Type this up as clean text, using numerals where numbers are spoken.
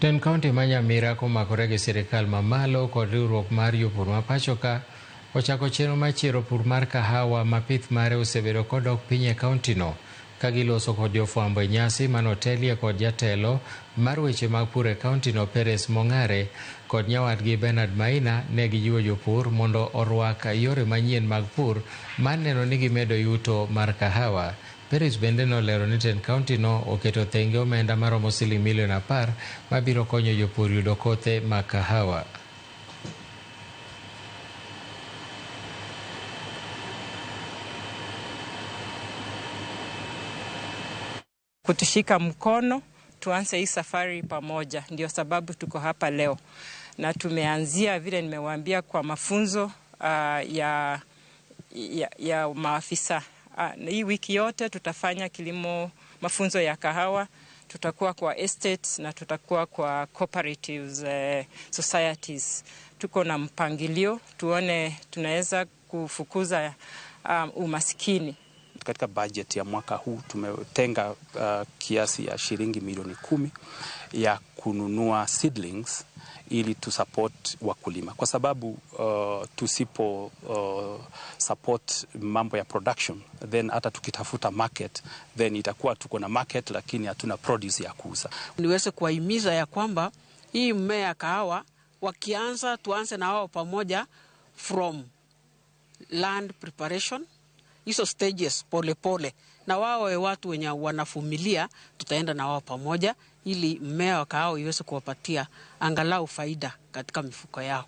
Tend kaunti ma Nyamira komakore gi sirikal mamalo kod riwruok mar jopur ma pachoka ochako chenro mar chiero pur mar kahawa ma pith mare osebedo kodok piny e kauntino ka giloso kod jofwambo e nyasi manotelie kod jatelo mar weche mag pur e kauntino Peres Mong'are kod nyawadgi Bernard Maina ne gijiwo jopur mondo orwak yore manyien mag pur mar neno ni gimedo yuto mar kahawa. Peres bende nolero ni tend kauntino oketo thenge omenda maromo siling milion 10 mabiro konyo jopur yudo kothe mag kahawa. Kutushika mkono tuanze hii safari pamoja, ndio sababu tuko hapa leo, na tumeanzia vile nimewaambia kwa mafunzo ya maafisa. Hii wiki yote tutafanya kilimo mafunzo ya kahawa, tutakuwa kwa estates na tutakuwa kwa cooperatives, societies. Tuko na mpangilio tuone tunaweza kufukuza umaskini. Katika budget ya mwaka huu tumetenga kiasi ya shilingi milioni 10 ya kununua seedlings ili tu support wakulima, kwa sababu tusipo support mambo ya production, then hata tukitafuta market, then itakuwa tuko na market lakini hatuna produce ya kuuza. Niweze kuwahimiza ya kwamba hii mmea ya kahawa wakianza, tuanze na wao pamoja from land preparation, hizo stages pole pole, na wao watu wenye wanavumilia, tutaenda na wao pamoja ili mmea wa kahawa iweze kuwapatia angalau faida katika mifuko yao.